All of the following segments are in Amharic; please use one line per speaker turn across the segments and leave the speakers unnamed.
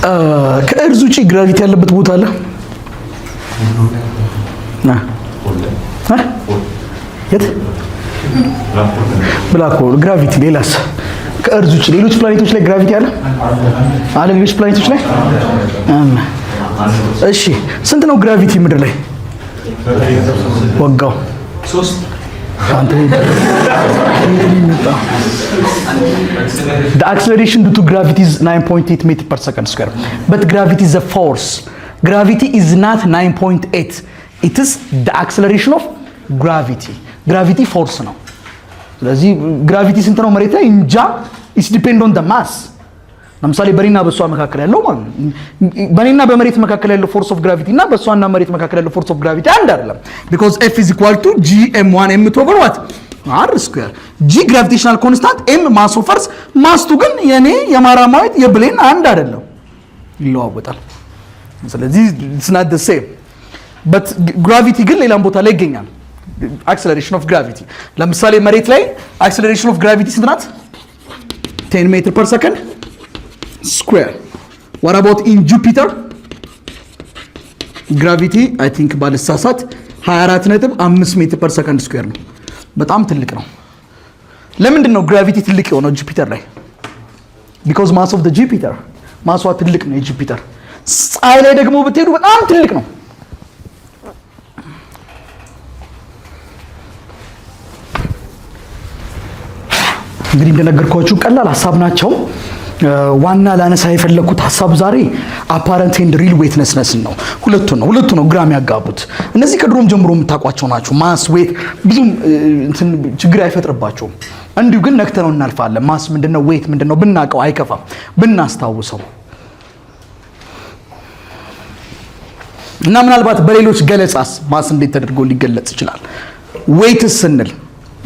ከ earth ውጪ gravity ያለበት ቦታ አለ? የት? Black hole gravity። ሌላስ? ከ earth ውጪ ሌሎች ፕላኔቶች ላይ gravity አለ? አለ ሌሎች ፕላኔቶች ላይ? እሺ፣ ስንት ነው gravity ምድር ላይ? ወጋው አንተ። The acceleration due to gravity is 9.8 meter per second square. But gravity is a force. Gravity is not 9.8. It is the acceleration of gravity. Gravity force ነው። ስለዚህ gravity ስንት ነው መሬት ላይ እንጃ። It's depend on the mass። ለምሳሌ በኔና በእሷ መካከል ያለው ማለት ነው። በኔና በመሬት መካከል ያለው force of gravity እና በእሷና መሬት መካከል ያለው force of gravity አንድ አይደለም። Because F is equal to G M one M two over what? R square። G gravitational constant፣ M mass of earth። Mass two ግን የኔ፣ የማራማዊት፣ የብሌን አንድ አይደለም፣ ይለዋወጣል። ስለዚህ it's not the same, but gravity ግን ሌላም ቦታ ላይ ይገኛል። Acceleration of gravity ለምሳሌ መሬት ላይ acceleration of gravity ስንት ናት? 10 meter per second square። What about in Jupiter? Gravity I think ባልሳሳት 24.5 meter per second square ነው። በጣም ትልቅ ነው። ለምንድን ነው gravity ትልቅ የሆነው ጁፒተር ላይ? Because mass of Jupiter፣ mass ዋ ትልቅ ነው የጁፒተር። ፀሐይ ላይ ደግሞ ብትሄዱ በጣም ትልቅ ነው። እንግዲህ እንደነገርኳችሁ ቀላል ሀሳብ ናቸው። ዋና ላነሳ የፈለግኩት ሀሳብ ዛሬ apparent and real weightlessness ን ነው። ሁለቱ ነው ግራ የሚያጋቡት። እነዚህ ከድሮም ጀምሮ የምታውቋቸው ናቸው። Mass፣ weight ብዙም እንትን ችግር አይፈጥርባቸውም። እንዲሁ ግን ነክተነው እናልፋለን። Mass ምንድነው፣ weight ምንድነው ብናውቀው አይከፋም፣ ብናስታውሰው እና ምናልባት በሌሎች ገለጻስ mass እንዴት ተደርጎ ሊገለጽ ይችላል? Weight ስ ስንል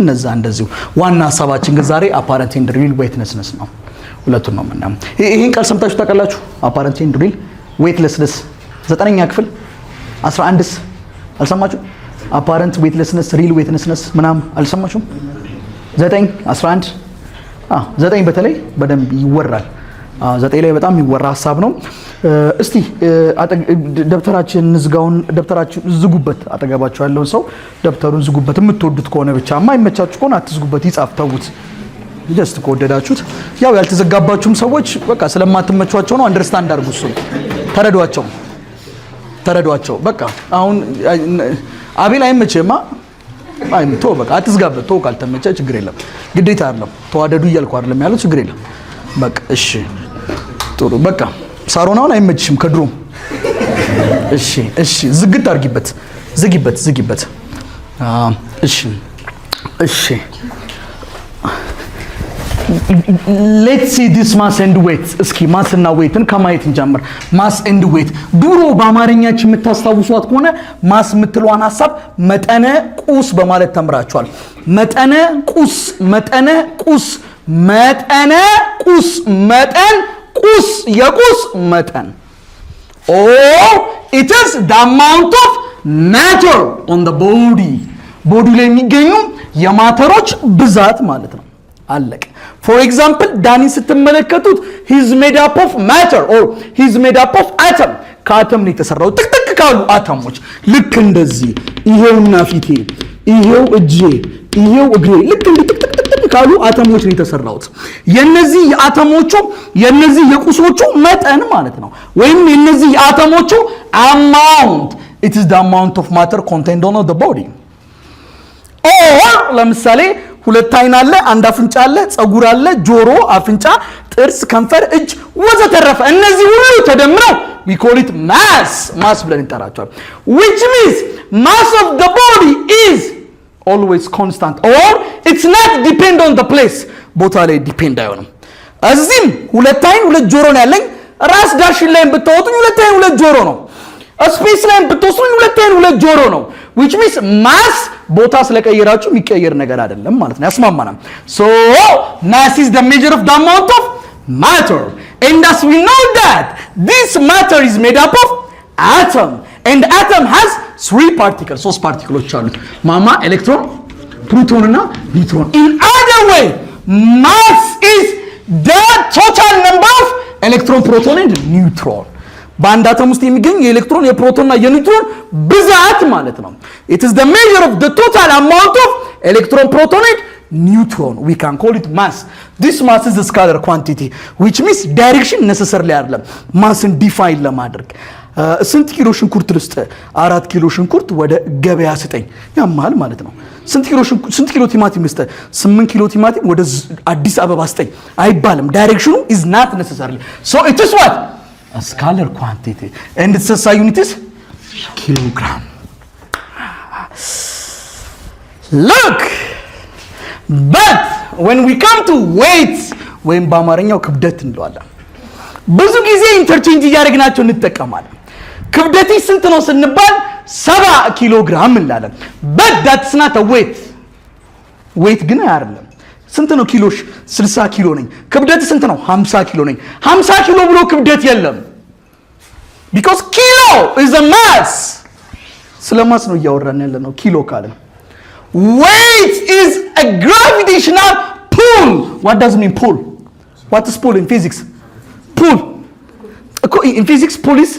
እነዛ እንደዚሁ። ዋና ሀሳባችን ግን ዛሬ apparent and real weightlessness ነው። ሁለቱን ነው የምናየው። ይሄን ቃል ሰምታችሁ ታውቃላችሁ? Apparent and real weightlessness 9ኛ ክፍል፣ 11ስ አልሰማችሁ? Apparent weightlessness፣ real weightlessness ምናምን አልሰማችሁም? 9፣ 11፣ አዎ፣ 9 በተለይ በደንብ ይወራል። አዎ፣ 9 ላይ በጣም የሚወራ ሀሳብ ነው። እስቲ ደብተራችን እንዝጋውን። ደብተራችን ዝጉበት። አጠገባችሁ ያለውን ሰው ደብተሩን ዝጉበት። የምትወዱት ከሆነ ብቻ፣ የማይመቻችሁ ከሆነ አትዝጉበት፣ ይጻፍ፣ ተዉት። Just ከወደዳችሁት። ያው ያልተዘጋባችሁም ሰዎች በቃ ስለማትመቿቸው ነው። Understand አድርጉ፣ እሱን ተረዷቸው፣ ተረዷቸው። በቃ አሁን አቤል አይመችህማ? አይ ቶ በቃ አትዝጋበት። ቶ ካልተመቸ ችግር የለም፣ ግዴታ አይደለም። ተዋደዱ እያልኩ አይደለም ያሉት፣ ችግር የለም። በቃ እሺ፣ ጥሩ። በቃ ሳሮን አሁን አይመችሽም ከድሮም። እሺ፣ ዝግት አድርጊበት፣ ዝጊበት፣ ዝጊበት። እሺ፣ let's see this mass and weight። እስኪ mass እና weight ን ከማየት እንጀምር። Mass and weight ድሮ በአማርኛችን የምታስታውሷት ከሆነ mass የምትለዋን ሀሳብ መጠነ ቁስ በማለት ተምራችኋል። መጠነ ቁስ፣ መጠነ ቁስ፣ መጠነ ቁስ፣ መጠን ቁስ፣ የቁስ መጠን or it is the amount of matter on the body፣ body ላይ የሚገኙ የ matter ኦች ብዛት ማለት ነው። አለቀ። For example ዳኒን ስትመለከቱት he's made up of matter or he's made up of atom። ከአተም ነው የተሰራው፣ ጥቅጥቅ ካሉ አተሞች። ልክ እንደዚህ ይሄውና ፊቴ፣ ይሄው እጄ፣ ይሄው እግሬ፣ ልክ እንዲህ ጥቅጥቅ ጥቅጥቅ ካሉ አተሞች ነው የተሰራሁት። የነዚህ የአተሞቹ፣ የነዚህ የቁሶቹ መጠን ማለት ነው፣ ወይም የነዚህ የአተሞቹ amount። It is the amount of matter contained on the body። Or ለምሳሌ ሁለት አይን አለ፣ አንድ አፍንጫ አለ፣ ፀጉር አለ፣ ጆሮ፣ አፍንጫ፣ ጥርስ፣ ከንፈር፣ እጅ ወዘተረፈ። እነዚህ ሁሉ ተደምረው we call it mass፣ mass ብለን እንጠራቸዋል። Which means mass of the body is always constant or it's not depend on the place። ቦታ ላይ depend አይሆንም። እዚህም ሁለት አይን ሁለት ጆሮ ነው ያለኝ። ራስ ዳሽን ላይ ብታወጡኝ ሁለት አይን ሁለት ጆሮ ነው። Space ላይ ብትወስዱኝ ሁለት አይን ሁለት ጆሮ ነው። Which means mass ቦታ ስለቀየራችሁ የሚቀየር ነገር አይደለም ማለት ነው። ያስማማናል። So mass is the measure of the amount of matter, and as we know that this matter is made up of atom, and atom has three particles፣ ሶስት particle ኦች አሉት። ማማ ኤሌክትሮን፣ ፕሮቶን እና ኒውትሮን። In other way, mass is the total number of Electron፣ proton and neutron። በአንድ አተም ውስጥ የሚገኝ የኤሌክትሮን፣ የፕሮቶንና የኒውትሮን ብዛት ማለት ነው። It is the measure of the total amount of electron፣ proton and neutron. We can call it mass. This mass is scalar quantity, which means direction necessarily አይደለም mass ን define ለማድረግ። ስንት ኪሎ ሽንኩርት ልስጥ? 4 ኪሎ ሽንኩርት ወደ ገበያ ስጠኝ ያማል ማለት ነው። ስንት ኪሎ ቲማቲም ልስጥ? 8 ኪሎ ቲማቲም ወደ አዲስ አበባ ስጠኝ አይባልም። Direction ኑ is not necessarily. So it is what? Scalar quantity, and its SI unit is kilogram. Look, but when we come to weight ወይም በአማርኛው ክብደት እንለዋለን። ብዙ ጊዜ interchange እያደረግናቸው እንጠቀማለን። ክብደቴ ስንት ነው ስንባል 70 ኪሎ ግራም እንላለን። But that's not weight. Weight ግን አይደለም። ስንት ነው ኪሎሽ? 60 ኪሎ ነኝ። ክብደት ስንት ነው? 50 ኪሎ ነኝ። 50 ኪሎ ብሎ ክብደት የለም። Because kilo is a mass። ስለ mass ነው እያወራን ያለ ነው። ኪሎ ካልን weight is a gravitational pull. What does mean pull? What is pull in physics? Pull እኮ in physics pull is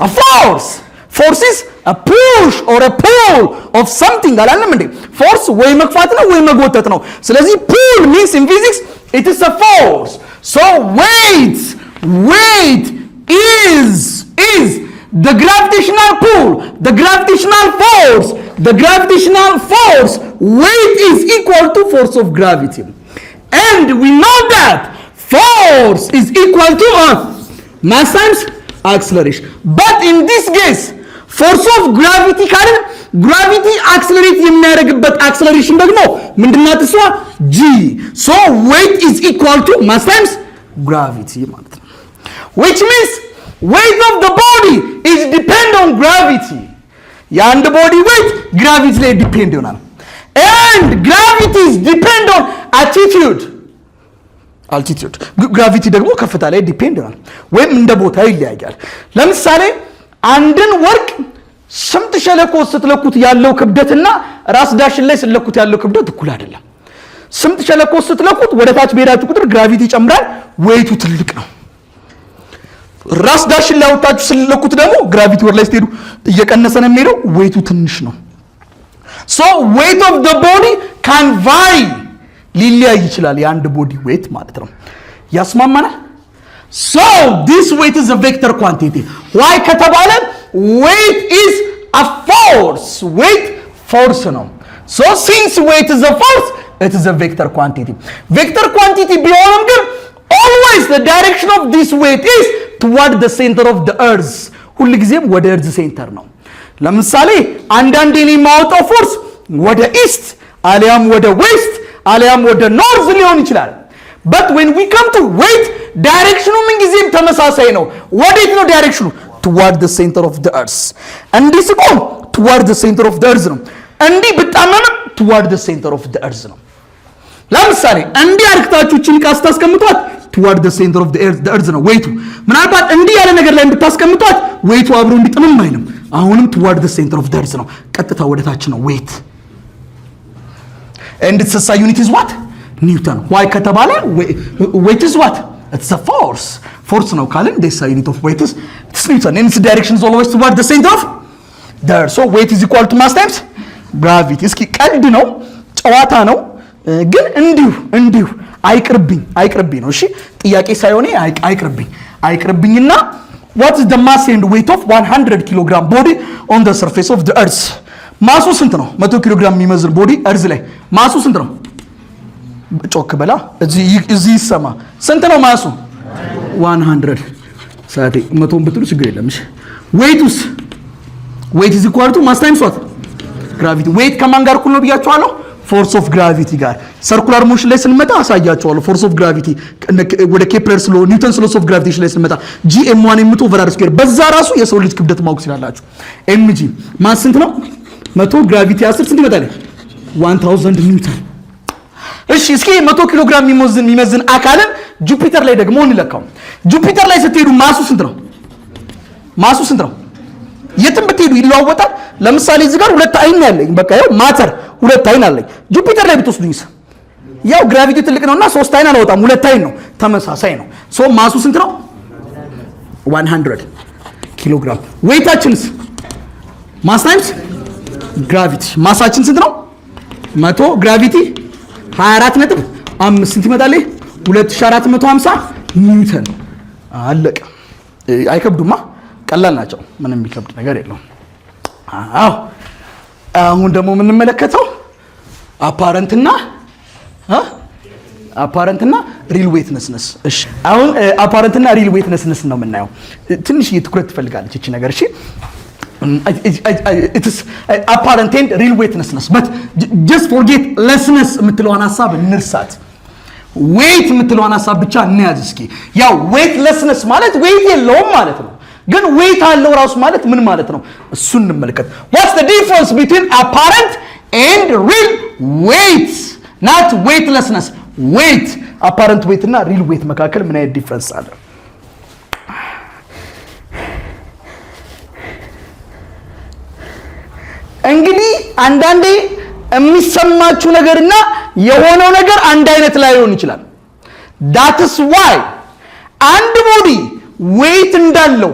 a force. Force is a push or a pull of something አላለም እንዴ? Force ወይ መግፋት ነው ወይ መጎተት ነው። ስለዚህ pull means in physics it is a force. So weight is the gravitational pull, the gravitational force, the gravitational force. Weight is equal to force of gravity, and we know that force is equal to mass times acceleration. But in this case, force of gravity ካልን gravity accelerate የሚያደርግበት acceleration ደግሞ ምንድናት እሷ? G. So weight is equal to mass times gravity ማለት ነው, which means weight of the body is depend on gravity. የአንድ body weight gravity ላይ depend ይሆናል and gravity is depend on altitude. Altitude, gravity ደግሞ ከፍታ ላይ depend ይሆናል ወይም እንደ ቦታ ይለያያል። ለምሳሌ አንድን ወርቅ ስምጥ ሸለቆ ስትለኩት ያለው ክብደትና ራስ ዳሽን ላይ ስትለኩት ያለው ክብደት እኩል አይደለም። ስምጥ ሸለቆ ስትለኩት ወደ ታች በሄዳችሁ ቁጥር gravity ይጨምራል፣ weight ኡ ትልቅ ነው። ራስ ዳሽን ላይ አውጥታችሁ ስትለኩት ደግሞ gravity ወደ ላይ ስትሄዱ እየቀነሰ ነው የሚሄደው፣ weight ኡ ትንሽ ነው። So weight of the body can vary፣ ሊለያይ ይችላል። የአንድ body weight ማለት ነው። ያስማማናል። So this weight is a vector quantity. Why ከተባለ weight is a force. Weight force ነው። So since weight is a force, it is a vector quantity. Vector quantity ቢሆንም ግን always the direction of this weight is toward the center of the earth. ሁልጊዜም ወደ earth center ነው። ለምሳሌ አንዳንዴ እኔ የማወጣው force ወደ east አሊያም ወደ west አሊያም ወደ north ሊሆን ይችላል። But when we come to weight, direction ኑ ምንጊዜም ተመሳሳይ ነው። ወዴት ነው direction ኑ? Toward the center of the earth። እንዲህ ስቆም toward the center of the earth ነው። እንዲህ ብጣመምም toward the center of the earth ነው። ለምሳሌ እንዲህ አርክታችሁ እችን ዕቃ ስታስቀምጧት toward the center of the earth ነው weight ኡ። ምናልባት እንዲህ ያለ ነገር ላይ ብታስቀምጧት weight ኡ አብሮ እንዲጥምም አይልም። አሁንም toward the center of the earth ነው። ቀጥታ ወደ ታች ነው weight, and its SI unit is what? Newton. Why ከተባለ weight is what? It's a force. Force ነው ካልን the SI unit of weight is, it's newton, and its direction is always toward the center of the earth. So weight is equal to mass times gravity. እስኪ ቀልድ ነው፣ ጨዋታ ነው፣ ግን እንዲሁ እንዲሁ አይቅርብኝ አይቅርብኝ ነው። እሺ፣ ጥያቄ ሳይሆን አይቅርብኝ አይቅርብኝና what is the mass and weight of 100 kilogram body on the surface of the earth? Mass ኡ ስንት ነው? 100 ኪሎ ግራም የሚመዝን body earth ላይ mass ኡ ስንት ነው? ጮክ በላ፣ እዚህ ይሰማ። ስንት ነው mass ኡ? 100። ሰዓቴ መቶን ብትሉ ችግር የለም። እሺ፣ weight ኡስ? Weight is equal to mass times what? Gravity። Weight ከማን ጋር እኩል ነው ብያችኋለሁ? Force of gravity ጋር። Circular motion ላይ ስንመጣ አሳያችኋለሁ። Force of gravity ወደ Kepler's law፣ Newton's laws of gravitation ላይ ስንመጣ G M one M two over R square፣ በዛ ራሱ የሰው ልጅ ክብደት ማወቅ ትችላላችሁ። mg mass ስንት ነው? 100፣ gravity 10፣ ስንት ይመጣል? 1000 ኒውተን። እሺ፣ እስኪ 100 ኪሎ ግራም የሚመዝን አካልን ጁፒተር ላይ ደግሞ እንለካው። ጁፒተር ላይ ስትሄዱ mass ኡ ስንት ነው? Mass ኡ ስንት ነው? የትም ብትሄዱ ይለዋወጣል። ለምሳሌ እዚህ ጋር ሁለት አይን ያለኝ፣ በቃ ያው matter ሁለት አይን አለኝ። ጁፒተር ላይ ብትወስዱኝስ? ያው gravity ትልቅ ነውና ሶስት አይን አላወጣም፣ ሁለት አይን ነው፣ ተመሳሳይ ነው። So mass ኡ ስንት ነው? 100 ኪሎ ግራም። Weight ኣችንስ? Mass times gravity። Mass ኣችን ስንት ነው? 100፣ gravity 24.5፣ ስንት ይመጣል? 2450 ኒውተን። አለቀ። አይከብዱማ፣ ቀላል ናቸው። ምንም የሚከብድ ነገር የለውም። አዎ፣ አሁን ደግሞ የምንመለከተው apparent ና real weightlessness። እሺ፣ አሁን apparent ና real weightlessness ነው የምናየው። ትንሽ ትኩረት ትፈልጋለች እቺ ነገር። እሺ፣ apparent and real weightlessness, but just forget lessness የምትለዋን ሀሳብ እንርሳት። Weight የምትለዋን ሀሳብ ብቻ እንያዝ እስኪ። ያው weightlessness ማለት weight የለውም ማለት ነው። ግን weight አለው ራሱ ማለት ምን ማለት ነው? እሱን እንመልከት። What's the difference between apparent and real weight? Not weightlessness, weight። Apparent weight እና real weight መካከል ምን አይነት difference አለ? እንግዲህ አንዳንዴ የሚሰማችሁ ነገርና የሆነው ነገር አንድ አይነት ላይሆን ይችላል። That's why አንድ body weight እንዳለው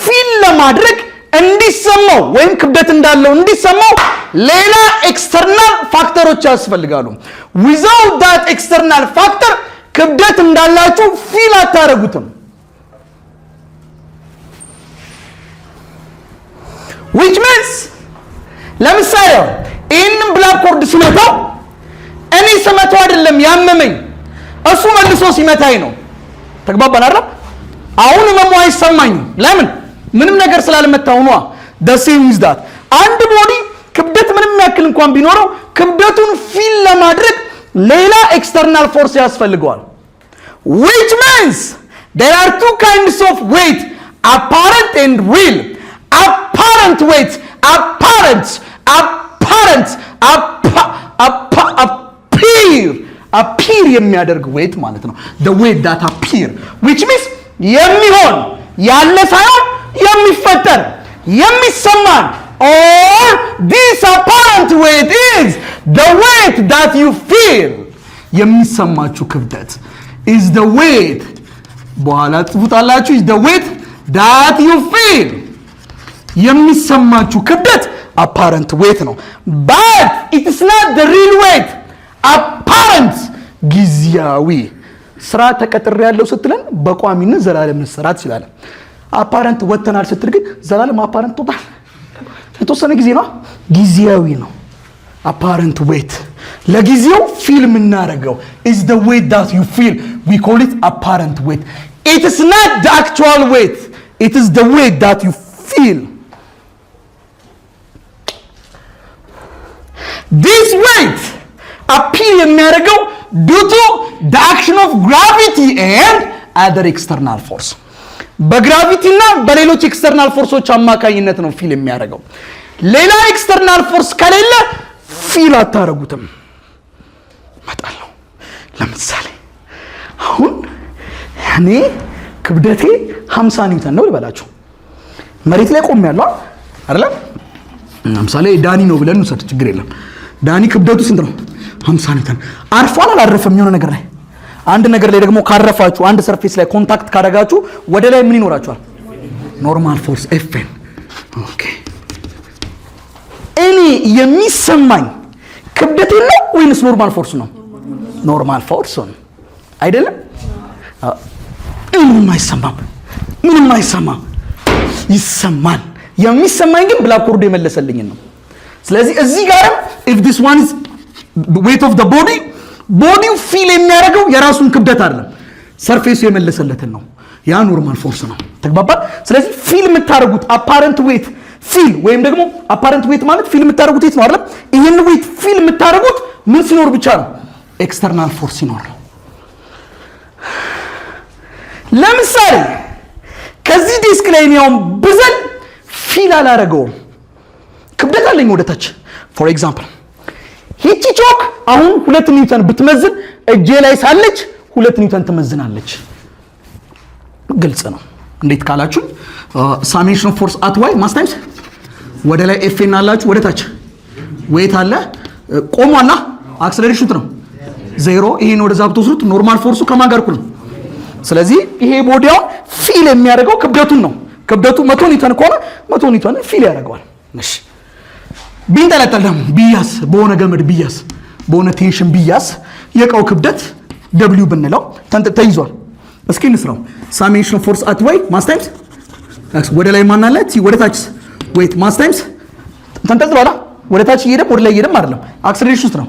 feel ለማድረግ፣ እንዲሰማው ወይም ክብደት እንዳለው እንዲሰማው ሌላ external factor ኦች ያስፈልጋሉ። Without that external factor ክብደት እንዳላችሁ feel አታደርጉትም። Which means ለምሳሌ ይህንን blackboard ስመታው እኔ ስመታው አይደለም ያመመኝ፣ እሱ መልሶ ሲመታኝ ነው። ተግባባን አይደል? አሁን ህመሙ አይሰማኝም። ለምን? ምንም ነገር ስላልመታው ነዋ። The same is that አንድ body ክብደት ምንም ያክል እንኳን ቢኖረው ክብደቱን feel ለማድረግ ሌላ external force ያስፈልገዋል። Which means there are two kinds of weight, apparent and real. Apparent weight, apparent, apparent, appear, appear የሚያደርግ weight ማለት ነው። The weight that appear, which means የሚሆን፣ ያለ ሳይሆን የሚፈጠር፣ የሚሰማን, or this apparent weight is the weight that you feel። የሚሰማችሁ ክብደት is the weight፣ በኋላ ጽፉታላችሁ፣ is the weight that you feel። የሚሰማችሁ ክብደት apparent weight ነው, but it is not the real weight። Apparent ጊዜያዊ። ስራ ተቀጥሬ ያለው ስትለን በቋሚነት ዘላለም ልትሰራ ትችላለህ። Apparent ወጥተናል ስትል ግን ዘላለም apparent ትወጣል? የተወሰነ ጊዜ ነው፣ ጊዜያዊ ነው። Apparent weight ለጊዜው feel የምናደርገው is the weight that you feel. We call it apparent weight. It is not the actual weight, it is the weight that you feel. This weight appear የሚያደርገው due to the action of gravity and other external force። በ gravity እና በሌሎች external force ኦች አማካኝነት ነው feel የሚያደርገው። ሌላ external force ከሌለ feel አታደርጉትም። እመጣለሁ። ለምሳሌ አሁን እኔ ክብደቴ 50 ኒውተን ነው ልበላችሁ። መሬት ላይ ቆሜያለሁ አይደለም? ለምሳሌ ዳኒ ነው ብለን እንውሰድ፣ ችግር የለም። ዳኒ ክብደቱ ስንት ነው? 50 ኒውተን። አርፏል አላረፈም? የሆነ ነገር ላይ፣ አንድ ነገር ላይ ደግሞ ካረፋችሁ፣ አንድ surface ላይ contact ካደረጋችሁ ወደ ላይ ምን ይኖራችኋል? Normal force FN። Okay፣ እኔ የሚሰማኝ ክብደቴ ነው ወይንስ normal force ነው? Normal force ነው አይደለም? ምንም አይሰማም። ምንም አይሰማም። ይሰማል። የሚሰማኝ ግን blackboard ኡ የመለሰልኝን ነው። ስለዚህ እዚህ ጋርም if this one is weight of the body, body ው feel የሚያደርገው የራሱን ክብደት አይደለም፣ surface ኡ የመለሰለትን ነው። ያ normal force ነው። ተግባባል? ስለዚህ feel የምታደርጉት apparent weight feel ወይም ደግሞ apparent weight ማለት feel የምታደርጉት weight ነው አይደለም? ይህን weight feel የምታደርጉት ምን ሲኖር ብቻ ነው? External force ሲኖር ነው። ለምሳሌ ከዚህ desk ላይ እኔ አሁን ብዘል feel አላደረገውም። ክብደት አለኝ ወደ ታች። For example ይቺ ቾክ አሁን 2 ኒውተን ብትመዝን እጄ ላይ ሳለች 2 ኒውተን ትመዝናለች። ግልጽ ነው። እንዴት ካላችሁ summation of force at y mass times ወደ ላይ FN አላችሁ፣ ወደ ታች weight አለ። ቆሟላ። Acceleration ነው። ዜሮ። ይሄን ወደዛ ብትወስዱት normal force ኡ ከማን ጋር እኩል ነው? ስለዚህ ይሄ body አሁን feel የሚያደርገው ክብደቱን ነው። ክብደቱ 100 ኒውተን ከሆነ 100 ኒውተን feel ያደርገዋል። እሺ፣ ቢንጠለጠል ደግሞ፣ ቢያዝ፣ በሆነ ገመድ ቢያዝ፣ በሆነ tension ቢያዝ፣ የእቃው ክብደት W ብንለው ተይዟል። እስኪ እንስራው። Summation force at y mass times ወደ ላይ ማን አለ? T። ወደ ታችስ? Weight mass times ተንጠልጥሏል። ወደ ታች እየሄደም ወደ ላይ እየሄደም አይደለም። Acceleration ውስጥ ነው።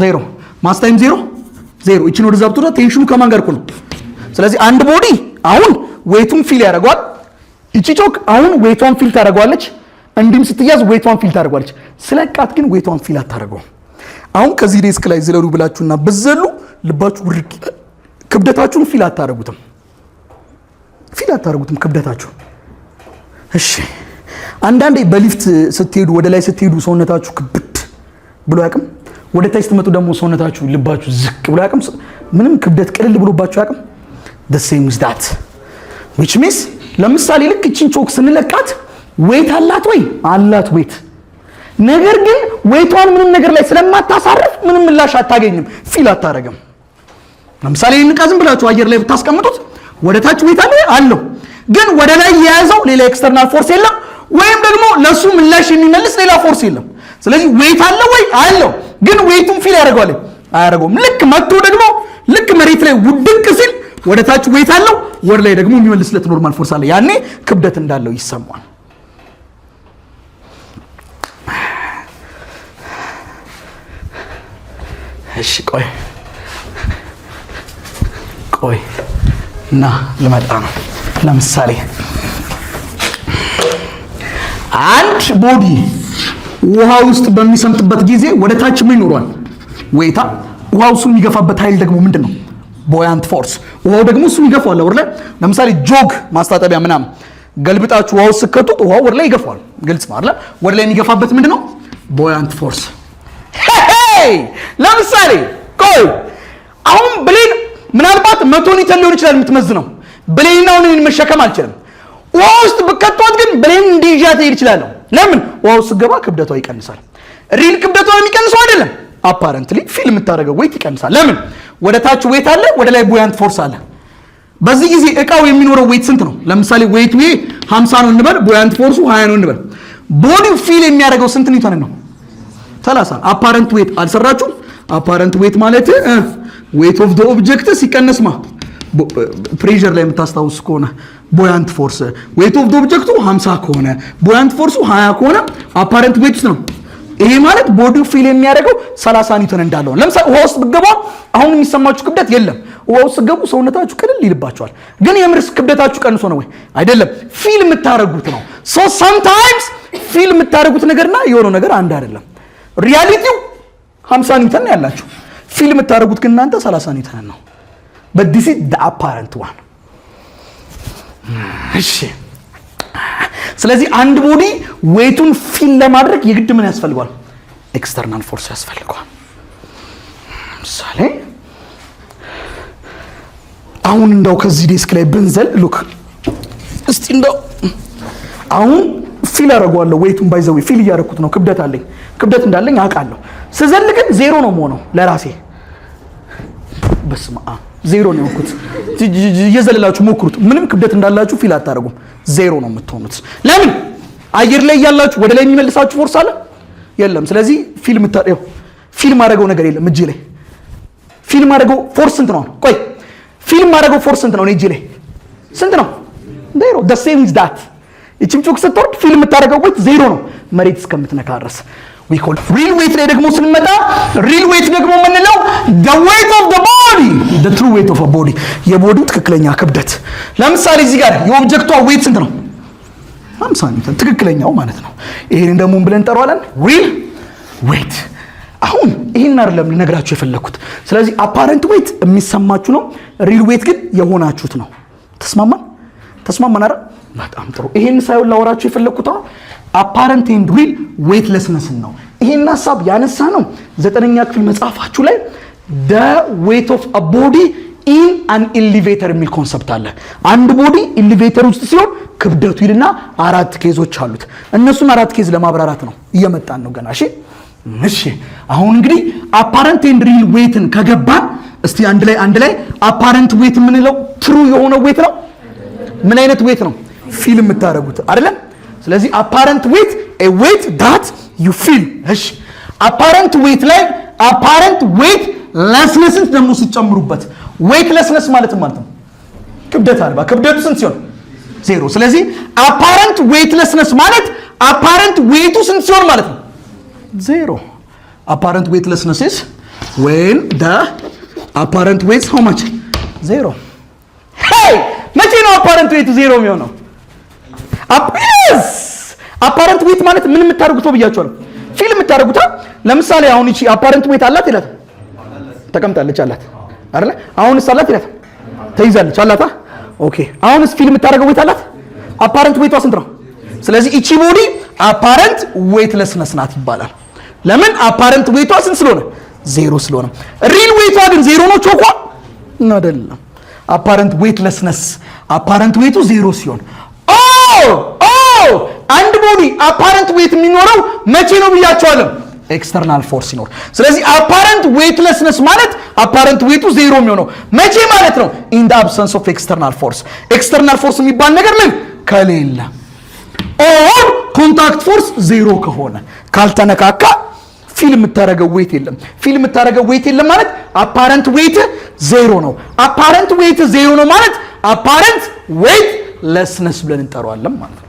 Zero mass times zero zero። ይችን ወደዛ ብትወጣ tension ኑ ከማን ጋር እኩል ነው? ስለዚህ አንድ body አሁን weight ኡን feel ያደርገዋል። ይቺ ቾክ አሁን weight ቷን feel ታደርገዋለች። እንዲህም ስትያዝ weight ቷን feel ታደርገዋለች። ስለቃት ግን weight ቷን feel አታደርገውም። አሁን ከዚህ desk ላይ ዝለሉ ብላችሁና ብዘሉ ልባችሁ ውርድ፣ ክብደታችሁን feel አታደርጉትም። Feel አታደርጉትም ክብደታችሁ። እሺ፣ አንዳንዴ በሊፍት ስትሄዱ፣ ወደ ላይ ስትሄዱ ሰውነታችሁ ክብድ ብሎ አያውቅም? ወደ ታች ስትመጡ ደግሞ ሰውነታችሁ ልባችሁ ዝቅ ብሎ አያውቅም? ምንም ክብደት ቅልል ብሎባችሁ አያውቅም? The same is that, which means ለምሳሌ ልክ እቺን ቾክ ስንለቃት weight አላት ወይ? አላት weight። ነገር ግን weight ቷን ምንም ነገር ላይ ስለማታሳርፍ ምንም ምላሽ አታገኝም፣ feel አታረግም። ለምሳሌ ይህን ዕቃ ዝም ብላችሁ አየር ላይ ብታስቀምጡት ወደ ታች weight አለ አለው፣ ግን ወደ ላይ የያዘው ሌላ external force የለም፣ ወይም ደግሞ ለሱ ምላሽ የሚመልስ ሌላ force የለም። ስለዚህ weight አለ ወይ? አለው፣ ግን weight ኡን feel ያደርገዋል አያደርገውም። ልክ መጥቶ ደግሞ ልክ መሬት ላይ ውድቅ ሲል ወደ ታች weight አለው፣ ወደ ላይ ደግሞ የሚመልስለት normal force አለ። ያኔ ክብደት እንዳለው ይሰማዋል። እሺ፣ ቆይ ቆይ እና ልመጣ ነው። ለምሳሌ አንድ body ውሃ ውስጥ በሚሰምጥበት ጊዜ ወደ ታች ምን ይኖረዋል? Weight። ውሃው እሱን የሚገፋበት ኃይል ደግሞ ምንድን ነው? Buoyant force። ውሃው ደግሞ እሱን ይገፋዋል ወደ ላይ። ለምሳሌ ጆግ ማስታጠቢያ ምናምን ገልብጣችሁ ውሃው ስትከቱት ውሃው ወደ ላይ ይገፋዋል። ግልጽ ነው አይደል? ወደ ላይ የሚገፋበት ምንድን ነው? Buoyant force። ለምሳሌ ቆይ፣ አሁን ብሌን ምናልባት 100 ኒውተን ሊሆን ይችላል የምትመዝነው። ብሌን አሁን እኔን መሸከም አልችልም። ውሃ ውስጥ ብከቷት ግን ብሌን እንዲህ ይዣት እሄድ እችላለሁ። ለምን? ውሃ ውስጥ ስትገባ ክብደቷ ይቀንሳል። Real ክብደቷ የሚቀንሰው አይደለም። Apparently feel የምታደርገው weight ይቀንሳል። ለምን? ወደ ታች weight አለ፣ ወደ ላይ buoyant force አለ። በዚህ ጊዜ እቃው የሚኖረው weight ስንት ነው? ለምሳሌ weight ኡ 50 ነው እንበል፣ buoyant force ኡ 20 ነው እንበል። Body ው feel የሚያደርገው ስንት ኒውተን ነው? 30። Apparent weight አልሰራችሁም? Apparent weight ማለት weight of the object ሲቀነስ ማ pressure ላይ የምታስታውስ ከሆነ buoyant force። Weight of the object ኡ 50 ከሆነ፣ buoyant force ኡ 20 ከሆነ apparent weight ነው። ይሄ ማለት body ው feel የሚያደርገው 30 ኒውተን እንዳለው ነው። ለምሳሌ ውሃ ውስጥ ብትገቡ አሁን የሚሰማችሁ ክብደት የለም። ውሃ ውስጥ ስትገቡ ሰውነታችሁ ቅልል ይልባችኋል። ግን የምርስ ክብደታችሁ ቀንሶ ነው ወይ? አይደለም። Feel የምታደርጉት ነው። So sometimes feel የምታደርጉት ነገርና የሆነው ነገር አንድ አይደለም። Reality ው 50 ኒውተን ነው ያላችሁ። Feel የምታደርጉት ግን እናንተ 30 ኒውተን ነው። But this is the apparent one። እሺ፣ ስለዚህ አንድ body weight ኡን feel ለማድረግ የግድ ምን ያስፈልገዋል? External force ያስፈልገዋል። ምሳሌ አሁን እንደው ከዚህ desk ላይ ብንዘል፣ look፣ እስቲ እንደው አሁን feel አደርገዋለሁ weight ኡን። By the way feel እያደረኩት ነው። ክብደት አለኝ፣ ክብደት እንዳለኝ አውቃለሁ። ስዘል ግን ዜሮ ነው የምሆነው ለራሴ። በስመ አብ፣ ዜሮ ነው የሆንኩት። እየዘለላችሁ ሞክሩት። ምንም ክብደት እንዳላችሁ feel አታደርጉም። ዜሮ ነው የምትሆኑት። ለምን? አየር ላይ እያላችሁ ወደ ላይ የሚመልሳችሁ force አለ? የለም። ስለዚህ feel ማድረገው ነገር የለም እጄ ላይ። Feel ማድረገው force ስንት ነው? ቆይ፣ feel ማድረገው force ስንት ነው? እጄ ላይ ስንት ነው? Zero። The same is that ይችም ቾክ ስትወርድ feel የምታደርገው weight ዜሮ ነው መሬት እስከምትነካ ድረስ። We call real weight ላይ ደግሞ ስንመጣ፣ real weight ደግሞ የምንለው the weight of the body, the true weight of a body፣ የ body ው ትክክለኛ ክብደት። ለምሳሌ እዚህ ጋር የ object ቷ weight ስንት ነው? 50 ኒውተን፣ ትክክለኛው ማለት ነው። ይሄንን ደግሞ ምን ብለን እንጠራዋለን? Real weight። አሁን ይህን አይደለም ልነግራችሁ የፈለግኩት። ስለዚህ apparent weight የሚሰማችሁ ነው፣ real weight ግን የሆናችሁት ነው። ተስማማን? ተስማማን አይደል? በጣም ጥሩ። ይሄን ሳይሆን ላወራችሁ የፈለግኩት አሁን apparent and real weightlessness ን ነው። ይሄን ሀሳብ ያነሳነው ዘጠነኛ ክፍል መጽሐፋችሁ ላይ the weight of a body in an elevator የሚል concept አለ። አንድ body elevator ውስጥ ሲሆን ክብደቱ ይልና አራት case ኦች አሉት። እነሱን አራት case ለማብራራት ነው እየመጣን ነው ገና። እሺ። እሺ አሁን እንግዲህ apparent and real weight ን ከገባን እስቲ አንድ ላይ apparent weight የምንለው true የሆነ weight ነው። ምን አይነት weight ነው? Feel የምታደርጉት አይደለም? ስለዚህ apparent weight, a weight that you feel። እሺ apparent weight ላይ apparent weightlessness ን ደግሞ ስትጨምሩበት፣ weightlessness ማለት ነው ክብደት አልባ። ክብደቱ ስንት ሲሆን? ዜሮ። ስለዚህ apparent weightlessness ማለት apparent weight ኡ ስንት ሲሆን ማለት ነው? ዜሮ። Apparent weightlessness is when the apparent weight, how much? Zero። Hey፣ መቼ ነው apparent weight ኡ ዜሮ የሚሆነው? Yes፣ apparent weight ማለት ምን የምታደርጉት ነው ብያችኋለሁ። Feel የምታደርጉታ። ለምሳሌ አሁን ይቺ apparent weight አላት የላት? ተቀምጣለች፣ አላት አይደለ? አሁንስ አላት የላት? ተይዛለች፣ አላታ። Okay፣ አሁንስ feel የምታደርገው weight አላት? Apparent weight ቷ ስንት ነው? ስለዚህ ይቺ body apparent weightlessness ናት ይባላል። ለምን? Apparent weight ቷ ስንት ስለሆነ? ዜሮ ስለሆነ። Real weight ቷ ግን ዜሮ ነው ቾኳ አይደለም። Apparent weightlessness apparent weight ኡ ዜሮ ሲሆን ኦ አንድ body apparent weight የሚኖረው መቼ ነው ብያችኋለሁ? External force ሲኖር። ስለዚህ apparent weightlessness ማለት apparent weight ኡ ዜሮ የሚሆነው መቼ ማለት ነው? In the absence of external force። External force የሚባል ነገር ምን ከሌለ or contact force ዜሮ ከሆነ፣ ካልተነካካ feel የምታደርገው weight የለም። Feel የምታደርገው weight የለም ማለት apparent weight ዜሮ ነው። Apparent weight ዜሮ ነው ማለት apparent weightlessness ብለን እንጠራዋለን ማለት ነው።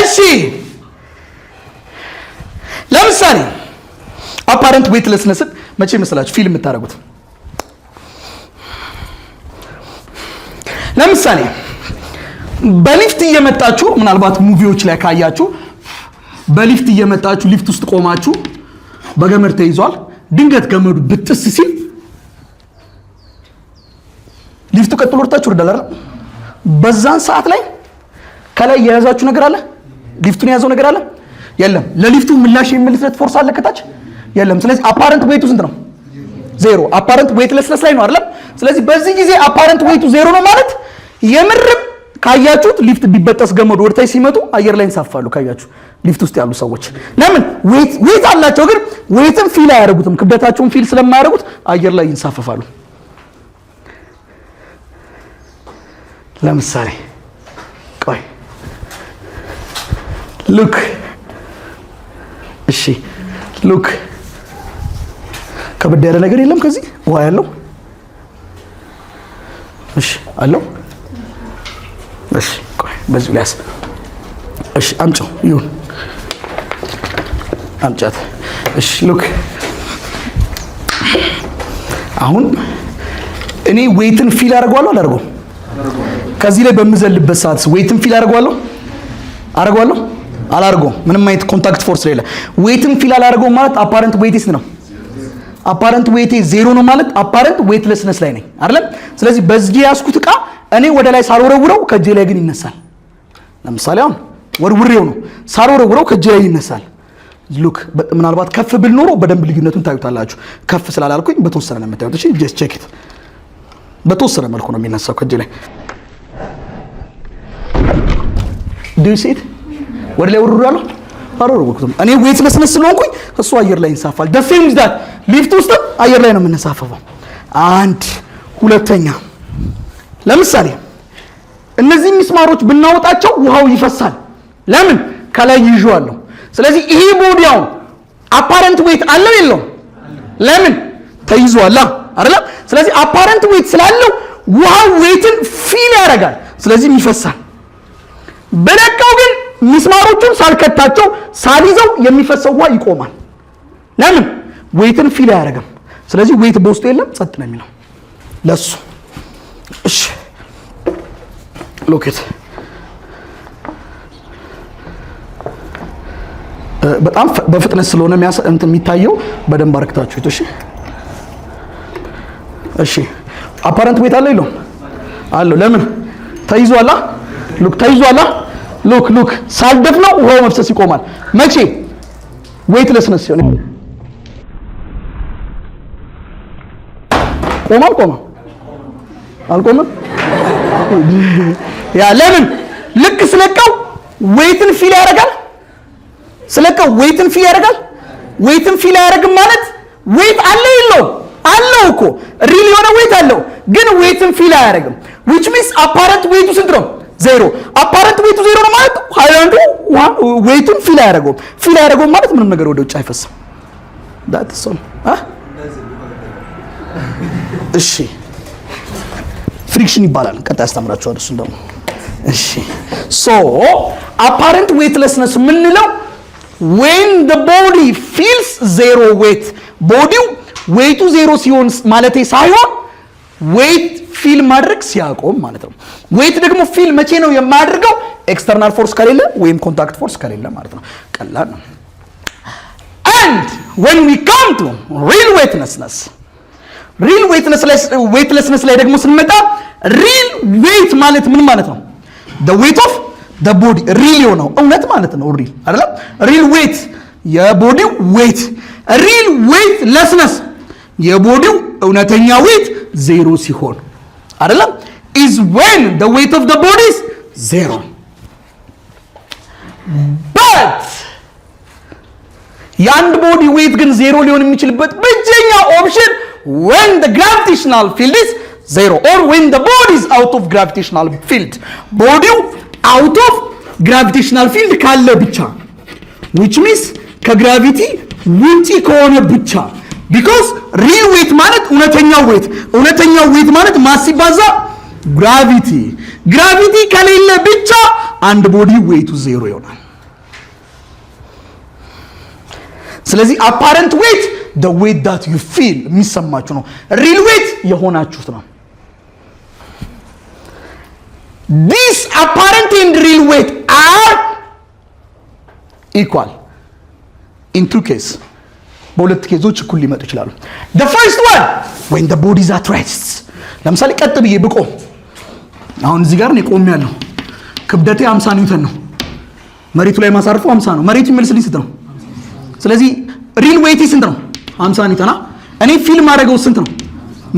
እሺ፣ ለምሳሌ apparent weightlessness ን መቼ መሰላችሁ feel የምታደርጉት? ለምሳሌ በሊፍት እየመጣችሁ፣ ምናልባት movie ዎች ላይ ካያችሁ፣ በሊፍት እየመጣችሁ ሊፍት ውስጥ ቆማችሁ በገመድ ተይዟል። ድንገት ገመዱ ብጥስ ሲል ሊፍቱ ቀጥሎ ወርታችሁ ወርዳል አይደል? በዛን ሰዓት ላይ ከላይ የያዛችሁ ነገር አለ? ሊፍቱን የያዘው ነገር አለ? የለም። ለሊፍቱ ምላሽ የሚመልስለት force አለ ከታች? የለም። ስለዚህ apparent weight ኡ ስንት ነው? ዜሮ። Apparent weightlessness ላይ ነው አይደለም? ስለዚህ በዚህ ጊዜ apparent weight ኡ ዜሮ ነው ማለት የምርም ካያችሁት ሊፍት ቢበጠስ ገመዱ ወደታች ሲመጡ አየር ላይ ይንሳፈፋሉ። ካያችሁ ሊፍት ውስጥ ያሉ ሰዎች ለምን weight አላቸው፣ ግን weight ን feel አያደርጉትም። ክብደታቸውን feel ስለማያደርጉት አየር ላይ ይንሳፈፋሉ። ለምሳሌ ቆይ፣ look፣ እሺ look፣ ከበድ ያለ ነገር የለም ከዚህ ውሃ ያለው? እሺ አለው። እሺ ቆይ በዚሁ ሊያስ። እሺ አምጪው፣ ይሁን፣ አምጫት። እሺ look፣ አሁን እኔ weight ን feel አደርገዋለሁ አላደርገውም? ከዚህ ላይ በምዘልበት ሰዓት weight ን feel አደርገዋለሁ አደርገዋለሁ አላደርገውም? ምንም አይነት contact force ስለሌለ weight ን feel አላደርገውም ማለት apparent weight ስንት ነው? Apparent weight ኤ ዜሮ ነው ማለት apparent weightlessness ላይ ነኝ አይደለም? ስለዚህ በዚህ የያዝኩት ዕቃ እኔ ወደ ላይ ሳልወረውረው ከእጄ ላይ ግን ይነሳል። ለምሳሌ አሁን ወርውሬው ነው፣ ሳልወረውረው ከእጄ ላይ ይነሳል። Look፣ ምናልባት ከፍ ብል ኖሮ በደንብ ልዩነቱን ታዩታላችሁ። ከፍ ስላላልኩኝ በተወሰነ ነው የምታዩት። እሺ just check it፣ በተወሰነ መልኩ ነው የሚነሳው ከእጄ ላይ። Do you see it? ወደ ላይ ወርውሬዋለሁ አልወረወርኩትም። እኔ weightlessness ስለሆንኩኝ እሱ አየር ላይ ይንሳፈፋል። The same is that ሊፍት ውስጥ አየር ላይ ነው የምንሳፈፈው። አንድ ሁለተኛ፣ ለምሳሌ እነዚህ ሚስማሮች ብናወጣቸው ውሃው ይፈሳል። ለምን? ከላይ ይዤዋለሁ። ስለዚህ ይሄ body ያው apparent weight አለው የለውም? ለምን? ተይዟላ አይደለም? ስለዚህ apparent weight ስላለው ውሃው weight ን feel ያደርጋል። ስለዚህ ይፈሳል። በለቀው ግን ሚስማሮቹን ሳልከታቸው ሳልይዘው የሚፈሰው ውሃ ይቆማል። ለምን? Weight ን feel አያደርግም። ስለዚህ weight በውስጡ የለም፣ ጸጥ ነው የሚለው ለሱ። እሺ look it፣ በጣም በፍጥነት ስለሆነ እንትን የሚታየው በደንብ አርክታችሁት። እሺ እሺ፣ apparent weight አለው የለውም? አለው። ለምን? ተይዟላ። Look፣ ተይዟላ። Look, look፣ ሳልደፍነው ውሃው መፍሰስ ይቆማል። መቼ? Weightlessness ሲሆን። ቆመ አልቆመም? አልቆመም። ያ ለምን? ልክ ስለቀው weight ን feel ያደርጋል። ስለቀው weight ን feel ያደርጋል። Weight ን feel አያደርግም ማለት weight አለ የለውም? አለው እኮ፣ real የሆነ weight አለው፣ ግን weight ን feel አያደርግም። Which means apparent weight ኡ ስንት ነው? ዜሮ። Apparent weight ኡ ዜሮ ነው ማለት ሃይላንዱ weight ኡን feel አያደርገውም። Feel አያደርገውም ማለት ምንም ነገር ወደ ውጭ አይፈስም። That's all። እሺ፣ friction ይባላል። ቀጣይ አስተምራችኋለሁ እሱን ደግሞ። እሺ፣ so apparent weightlessness የምንለው when the body feels zero weight፣ body ው weight ኡ ዜሮ ሲሆን ማለቴ ሳይሆን weight feel ማድረግ ሲያቆም ማለት ነው። Weight ደግሞ feel መቼ ነው የማያደርገው? External force ከሌለ ወይም contact force ከሌለ ማለት ነው። ቀላል ነው። And when we come to real weightlessness፣ real weightlessness ላይ ደግሞ ስንመጣ real weight ማለት ምን ማለት ነው? The weight of the body፣ real የሆነው እውነት ማለት ነው። Real አይደለም? Real weight የ body ው weight፣ real weightlessness የ body ው እውነተኛ weight ዜሮ ሲሆን አይደለም? Is when the weight of the body is zero, but የአንድ body weight ግን ዜሮ ሊሆን የሚችልበት ብቸኛ option when the gravitational field is zero or when the body is out of gravitational field፣ body ው out of gravitational field ካለ ብቻ፣ which means ከ gravity ውጪ ከሆነ ብቻ፣ because real weight ማለት እውነተኛው weight፣ እውነተኛው weight ማለት mass ሲባዛ gravity፣ gravity ከሌለ ብቻ አንድ body weight ኡ ዜሮ ይሆናል። ስለዚህ apparent weight the weight that you feel፣ የሚሰማችሁ ነው። Real weight የሆናችሁት ነው። This apparent and real weight are equal in two case፣ በሁለት case ኦች እኩል ሊመጡ ይችላሉ። The first one, when the body is at rest። ለምሳሌ ቀጥ ብዬ ብቆም፣ አሁን እዚህ ጋር እኔ ቆሜያለሁ። ክብደቴ 50 ኒውተን ነው። መሬቱ ላይ ማሳርፈው 50 ነው። መሬቱ ይመልስልኝ ስንት ነው? ስለዚህ real weight ኤ ስንት ነው? 50 ኒውተን። እኔ feel ማድረገው ስንት ነው?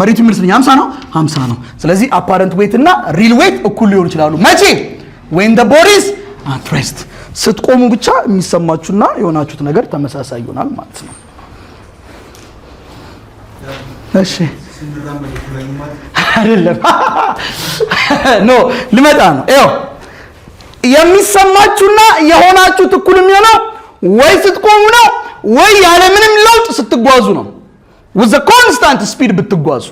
መሬቱ ይመልስልኝ 50 ነው፣ 50 ነው። ስለዚህ apparent weight እና real weight እኩል ሊሆኑ ይችላሉ። መቼ? When the body is at rest። ስትቆሙ ብቻ የሚሰማችሁና የሆናችሁት ነገር ተመሳሳይ ይሆናል ማለት ነው። እሺ፣ አይደለም፣ no፣ ልመጣ ነው። ይኸው የሚሰማችሁና የሆናችሁት እኩል የሚሆነው ወይ ስትቆሙ ነው ወይ ያለምንም ለውጥ ስትጓዙ ነው። With constant speed ብትጓዙ፣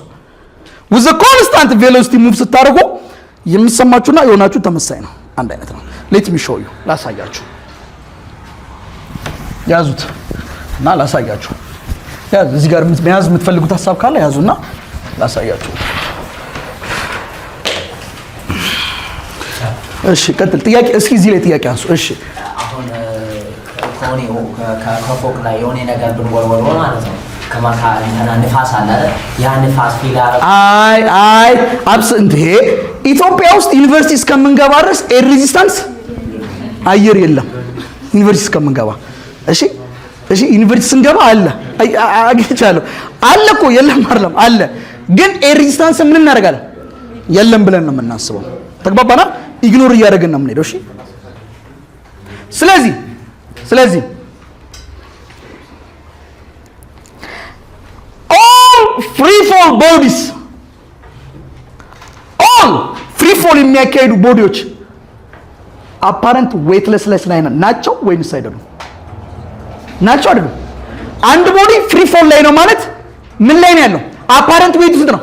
with constant velocity move ስታደርጉ የሚሰማችሁና የሆናችሁ ተመሳሳይ ነው፣ አንድ አይነት ነው። Let me show you፣ ላሳያችሁ። ያዙት እና ላሳያችሁ። ያዙ። እዚህ ጋር መያዝ የምትፈልጉት ሀሳብ ካለ ያዙና ላሳያችሁ። እሺ ቀጥል። ጥያቄ እስኪ እዚህ ላይ ጥያቄ አንሱ። እሺ።
አሁን ከሆነ ከፎቅ ላይ የሆነ ነገር ብንወርወር ማለት ነው፣ ከማካ እንትና ንፋስ አለ አይደል? ያ ንፋስ feel አረግ
አይ አይ፣ አብስ እንዴ፣ ኢትዮጵያ ውስጥ ዩኒቨርሲቲ እስከምንገባ ድረስ air resistance አየር የለም። ዩኒቨርሲቲ እስከምንገባ፣ እሺ፣ ዩኒቨርሲቲ ስንገባ አለ፣ አግኝቻለሁ። አለ እኮ፣ የለም አይደለም፣ አለ። ግን air resistance ምን እናደርጋለን? የለም ብለን ነው የምናስበው። ተግባባና ignore እያደረግን ነው የምንሄደው። እሺ፣ ስለዚህ all free fall bodies፣ all free fall የሚያካሂዱ body ዎች apparent weightlessness ላይ ናቸው ወይንስ አይደሉም? ናቸው አይደሉም? አንድ body free fall ላይ ነው ማለት ምን ላይ ነው ያለው? Apparent weight ስንት ነው?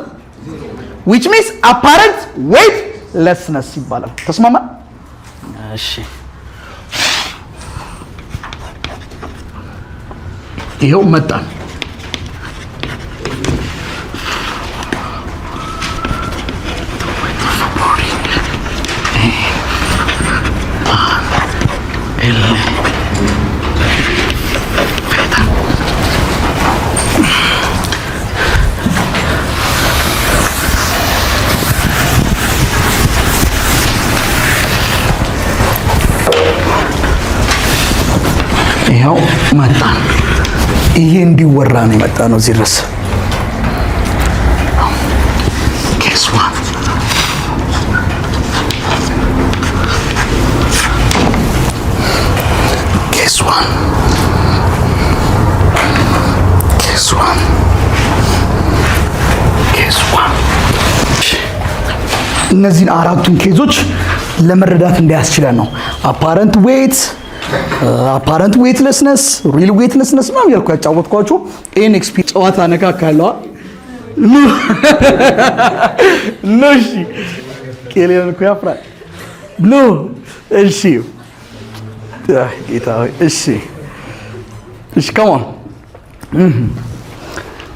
Which means apparent weightlessness ይባላል። ተስማማ? እሺ፣ ይኸው መጣን። ይኸው መጣን። ይሄ እንዲወራ ነው የመጣ ነው እዚህ ድረስ። Case one፣ case one። እነዚህን አራቱን case ኦች ለመረዳት እንዲያስችለን ነው። Apparent weight፣ apparent weightlessness፣ real weightlessness ምናምን እያልኩ ያጫወትኳችሁ ይህን ኤክስፒ ጨዋታ ነካካለዋ። No፣ እሺ፣ ኬሊዮን እኮ ያፍራል። No፣ እሺ፣ ጌታ ሆይ፣ እሺ፣ come on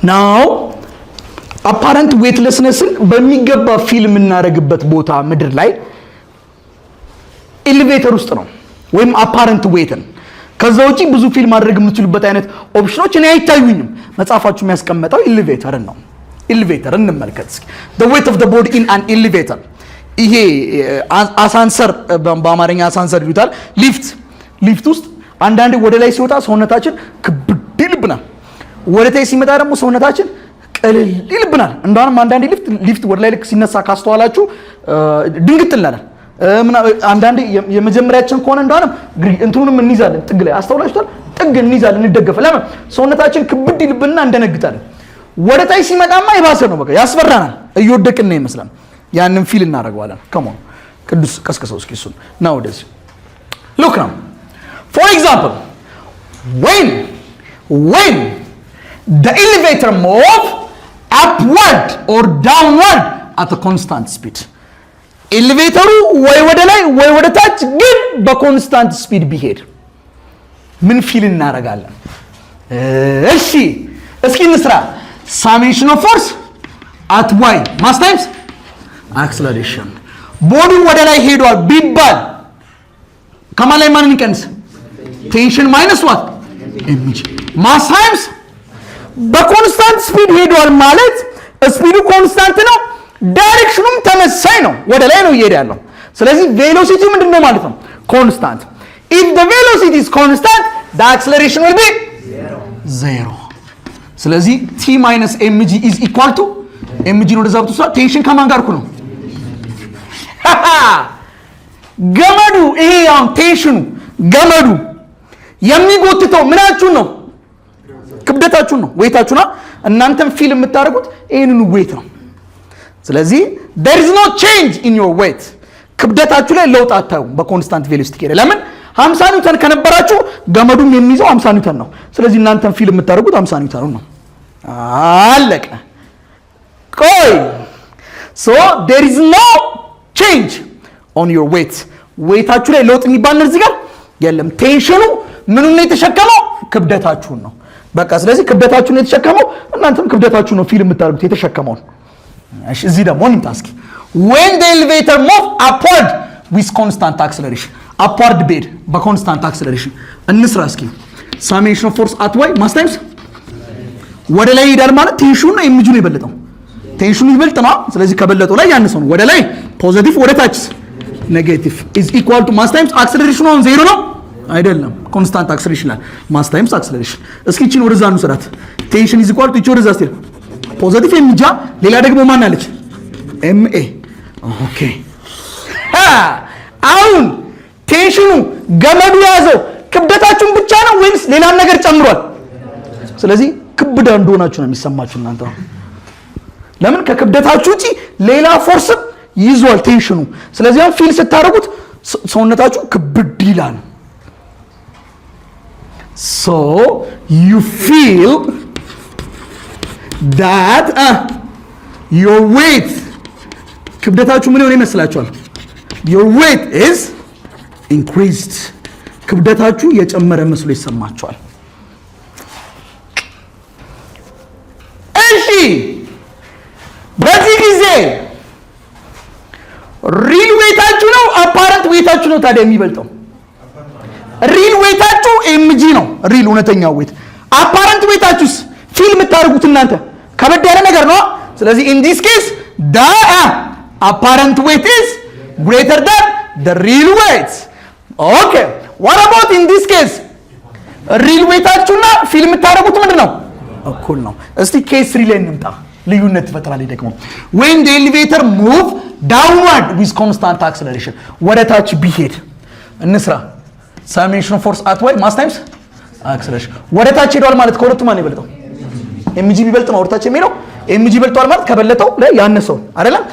now። Apparent weightlessness ን በሚገባ feel የምናደርግበት ቦታ ምድር ላይ elevator ውስጥ ነው፣ ወይም apparent weight ን። ከዛ ውጪ ብዙ feel ማድረግ የምትችሉበት አይነት option ኖች እኔ አይታዩኝም። መጽሐፋችሁ የሚያስቀመጠው elevator ን ነው። Elevator እንመልከት እስኪ። The weight of the body in an elevator፣ ይሄ አሳንሰር፣ በአማርኛ አሳንሰር ይሉታል። ሊፍት ውስጥ አንዳንዴ ወደ ላይ ሲወጣ ሰውነታችን ክብድ ይልብናል። ወደ ታች ሲመጣ ደግሞ ሰውነታችን ቅልል ይልብናል። እንደውም አንዳንዴ ሊፍት ወደ ላይ ልክ ሲነሳ ካስተዋላችሁ ድንግጥ እንላለን። አንዳንዴ የመጀመሪያችን ከሆነ እንደውም እንትኑንም እንይዛለን፣ ጥግ ላይ አስተውላችኋል? ጥግ እንይዛለን፣ እንደገፈ። ለምን? ሰውነታችን ክብድ ይልብንና እንደነግጣለን። ወደ ታች ሲመጣማ የባሰ ነው። በቃ ያስፈራናል። እየወደቅን ነው ይመስላል። ያንን feel እናደርገዋለን። Come on ቅዱስ፣ ቀስቅሰው እስኪ እሱን፣ ና ወደዚህ። Look now፣ for example, when the elevator move upward or downward at a constant speed፣ elevator ኡ ወይ ወደ ላይ ወይ ወደ ታች ግን በ constant speed ቢሄድ ምን feel እናደርጋለን? እሺ፣ እስኪ እንስራ። Summation of force at y mass times acceleration። Body ው ወደ ላይ ሄዷል ቢባል ከማን ላይ ማንን ይቀንስ? Tension minus what? mg። Mass times በ constant speed ሄዷል ማለት speed ኡ constant ነው፣ direction ኑም ተመሳሳይ ነው፣ ወደ ላይ ነው እየሄደ ያለው። ስለዚህ velocity ው ምንድን ነው ማለት ነው? Constant። If the velocity is constant, the acceleration will be zero። ስለዚህ T minus mg is equal to mg ነው። ወደዛ ብትወስዳ tension ከማን ጋር እኩል ነው? ገመዱ ይሄ አሁን tension ኑ ገመዱ የሚጎትተው ምናችሁን ነው? ክብደታችሁን ነው፣ weight ኣችሁና እናንተም feel የምታደርጉት ይህንኑ weight ነው። ስለዚህ there is no change in your weight። ክብደታችሁ ላይ ለውጥ አታዩም በ constant velocity ከሄደ። ለምን? 50 ኒውተን ከነበራችሁ ገመዱም የሚይዘው 50 ኒውተን ነው። ስለዚህ እናንተም feel የምታደርጉት 50 ኒውተን ነው። አለቀ። ቆይ፣ so there is no change on your weight። Weight ኣችሁ ላይ ለውጥ የሚባል እዚህ ጋር የለም። Tension ኑ ምኑን ነው የተሸከመው? ክብደታችሁን ነው። በቃ ስለዚህ ክብደታችሁን ነው የተሸከመው። እናንተም ክብደታችሁን ነው feel የምታደርጉት የተሸከመውን። እሺ፣ እዚህ ደግሞ እንምጣ እስኪ። When the elevator move upward with constant acceleration፣ upward ቢሄድ በ constant acceleration እንስራ እስኪ። Summation of force at y mass times ወደ ላይ ይሄዳል ማለት tension ኑ ነው mg ነው የበለጠው? Tension ኑ ይበልጥ ነው። ስለዚህ ከበለጠው ላይ ያነሰው ነው። ወደ ላይ positive፣ ወደ ታች negative is equal to mass times acceleration ኑ አሁን ዜሮ ነው አይደለም፣ constant acceleration ይላል። Mass times acceleration። እስኪ እቺን ወደዛ እንውሰዳት። Tension is equal to እቺ ወደዛ ስትሄድ positive mg፣ ሌላ ደግሞ ማን አለች? ma። Okay፣ አሁን tension ኑ ገመዱ የያዘው ክብደታችሁን ብቻ ነው ወይንስ ሌላም ነገር ጨምሯል? ስለዚህ ክብዳ እንደሆናችሁ ነው የሚሰማችሁ እናንተ። ለምን? ከክብደታችሁ ውጪ ሌላ force ም ይዟል tension ኑ። ስለዚህ አሁን feel ስታደርጉት ሰውነታችሁ ክብድ ይላል። So you feel that your weight፣ ክብደታችሁ ምን የሆነ ይመስላችኋል? Your weight is increased። ክብደታችሁ የጨመረ መስሎ ይሰማችኋል። እሺ፣ በዚህ ጊዜ real weight ኣችሁ ነው apparent weight ኣችሁ ነው ታዲያ የሚበልጠው? Real weight ኣችሁ mg ነው፣ real እውነተኛው weight። Apparent weight ኣችሁስ feel የምታደርጉት እናንተ ከበድ ያለ ነገር ነው። ስለዚህ in this case the apparent weight is greater than the real weight። Okay, what about in this case? Real weight ኣችሁና feel የምታደርጉት ምንድን ነው? እኩል ነው። እስቲ case three ላይ እንምጣ። ልዩነት ትፈጥራለች ደግሞ። When the elevator move downward with constant acceleration፣ ወደ ታች ቢሄድ እንስራ። Summation force at y mass times acceleration። ወደ ታች ሄዷል ማለት ከሁለቱ ማን የበለጠው? mg ቢበልጥ ነው ወደ ታች የሚሄደው። mg በልጧል ማለት ከበለጠው ላይ ያነሰው አይደለም።